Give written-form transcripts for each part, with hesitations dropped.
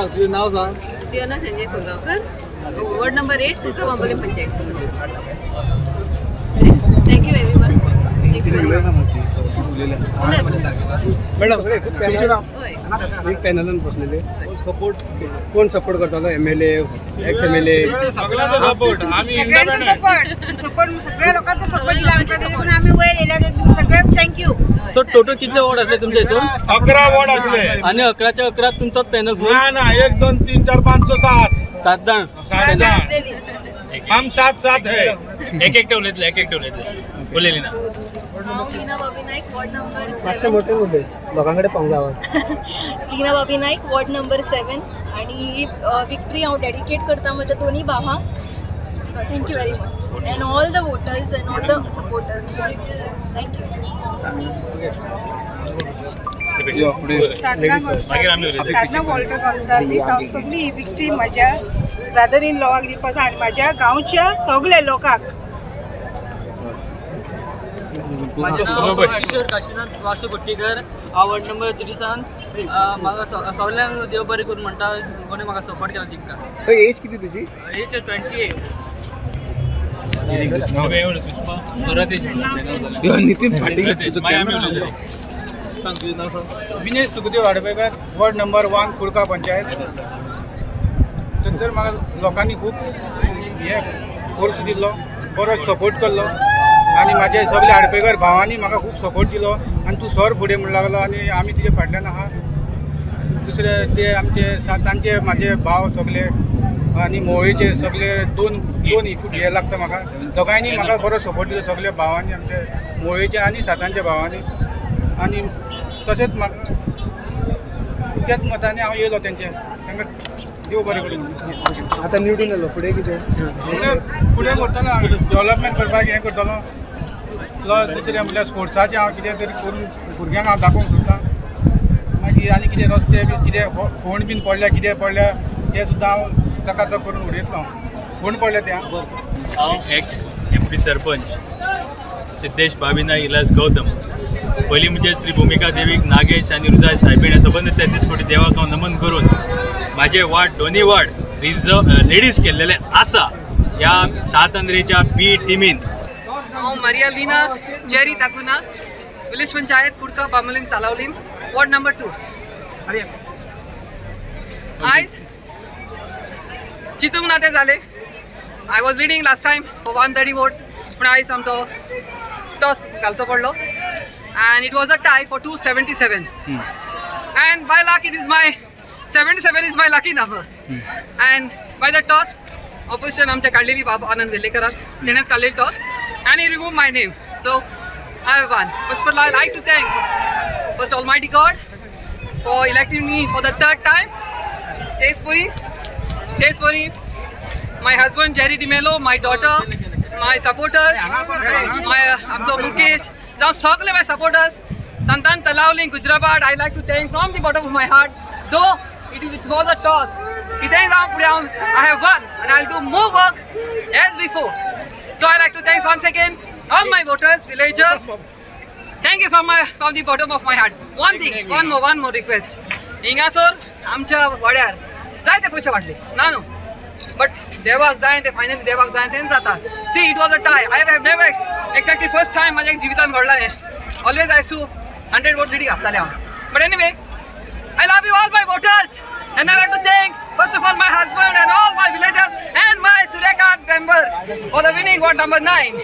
तुझं नाव सांग. Diana Sanjay Korgaonkar, ward number 8, Kurka Bambolim panchayat Samiti. Thank you everyone. Thank you very much. Madam तुमचें नाव? एक पॅनलान बसलेले support कोण सपोर्ट करतालो? MLA, ex MLA? सगळ्यांचो सपोर्ट. आमी सगळ्यांचो सपोर्ट, सपोर्ट सगळ्या लोकांचो सपोर्ट दिला आमकां, तेतून आमी वयर येयल्या, सगळ्यांक thank you. So total कितले वॉर्ड असले तुमच्या हितून? 11 वॉर्ड असले. आणि 11च्या 11 तुमचोच पॅनल फुल? ना ना, 1 2 3 4 5 6 7 7 जाण. 7 जाण. हम 7 7 है. एक एक उलयतले, एक एक उलयतले, उलयली ना. हांव लीना बाबी नायक, वॉर्ड नंबर मातशें 7. मोठे मोठे लोकां कडेन पावूंक जाय. लीना बाबी नायक, वॉर्ड नंबर 7. आणि ही विक्ट्री हांव डेडिकेट करता म्हज्या दोन्ही भावांक. So thank you very much and all the voters and all the supporters. Thank you. Sadhana Walter Gonsalves. हांव सगळी ही विक्ट्री म्हज्या ब्रदर इन लॉवाक दिवपा आसा आनी म्हज्या गांवच्या सगल्या लोकांक. माझे नाव किशोर काशीनाथ वासू कुट्टीकर. हांव वॉर्ड नंबर 3 म्हाका सगल्यांक देव बरें करूं म्हणटा, कोणी म्हाका सपोर्ट केला तिका. एज किती तुझी? एज 28. नितीन फाटी. Vinesh Sukhdev Adpekar, ward number 1, Kurka panchayat. थंयसर म्हाका लोकांनी खूब हे फोर्स दिल्लो, बरो सपोर्ट केल्लो आनी म्हाजे सगळे आडपेकर भावांनी म्हाका खूब सपोर्ट दिलो आनी तूं सर फुडें म्हण लागलो आनी आमी तुजे फाटल्यान आहा. दुसरे ते आमचे तांचे म्हाजे भाव सगळे आनी मोळीचे सगळे दोन दोन हे लागता म्हाका. दोगांयनी म्हाका बरो सपोर्ट दिलो, सगळे भावांनी आमचे मोळीचे आनी सातांच्या भावांनी. आनी तशेंच म्हाका त्याच मतांनी हांव येयलो तेंचे, तांकां देव बरें करूं. आतां निवडून येयलो, फुडें कितें? फुडें करतलो हांव डेवलपमेंट करपाक हें करतलो. प्लस दुसरें म्हणल्यार स्पोर्ट्साचें हांव कितें तरी करून भुरग्यांक हांव दाखोवंक सोदतां. मागीर आनी कितें रस्ते बी कितें फोंड बीन पडल्या, कितें पडल्या तें सुद्दां हांव चकाचक करून उडयतलो. फोंड पडल्या तें. हांव ex MP sarpanch Siddhesh Babina Ilas Gautam. पयलीं म्हणजे श्री भुमिका देवीक, नागेश आनी रुजा सायबीण सबंद 33 कोटी देवाक हांव नमन करून म्हाजे वार्ड दोनी वार्ड रिजर्व लेडीज केल्लेले आसा ह्या सात आंद्रेच्या बी टिमीन. हांव Maria Lina Jerry Tacuna, village panchayat Kurka Bambolim Talaulim, ward number 2. आयज चितूंक ना तें जालें. I was leading last time for 130 votes, पूण आयज आमचो टॉस घालचो पडलो and it was a tie for 277. And by luck it is my 77 is my lucky number. And by the toss opposition आमच्या काडलेली बाब आनंद वेलेकराक, तेणेच काडलेली toss and he remove my name. So I have won. First of all I like to thank first almighty God for electing me for the third time. तेच परी my husband Jerry D'Mello, my daughter, my supporters, my आमचो मुकेश, जावं सगळे my supporters, Santan Talaulim, Gujrabad. I like to thank from the bottom of my heart. Though it was a toss, कितेंय जावं फुडें हांव I have won and I will do more work as before. So I like to thanks once again all my voters, villagers. Thank you from the bottom of my heart. One thing, one more request. हिंगासर आमच्या वाड्यार जायते पयशे वांटले ना न्हू, but देवाक जाय ते finally देवाक जाय तें जाता. See it was a tie. I have never exactly first time म्हाज्या जिवितान घडला हें. Always I to 100 vote leading आसतालें हांव. But anyway I love you all my voters and I like to thank first of all my husband and all my villagers and my Suryakant members for the winning ward number 9.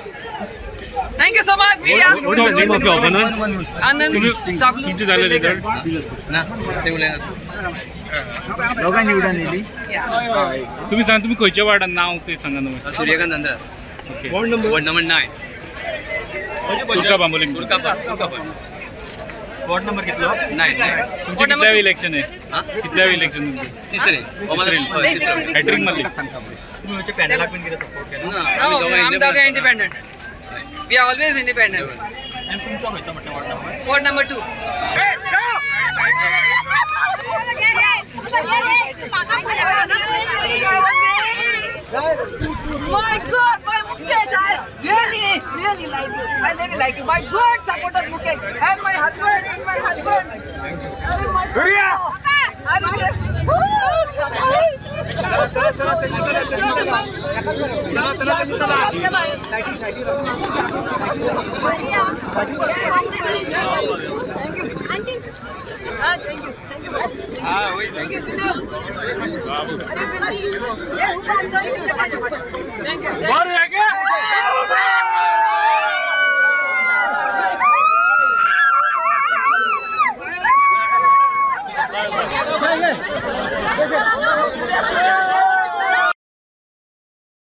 Thank you so much media. What is the name of your opponent? Anand Shablu. ना ते उलयना. दोगां निवडून येयली. तुमी सांगा, तुमी खंयच्या वार्डान नांव तें सांगा न्हू. Suryakant Andra, ward number 9, Kurka Bambolim. Ward number कितलो? 9. तुमचें कितल्यावें इलेक्शन आहे? कितल्यावें इलेक्शन तुमचें? तिसरें. हॅट्रीक मारली. आमी दोगां independent. We are always independent. Ward number 2. My God, my Mukesh, I really, really like you. I really like you. My good supporter Mukesh and my husband, and my husband. And my Thank you.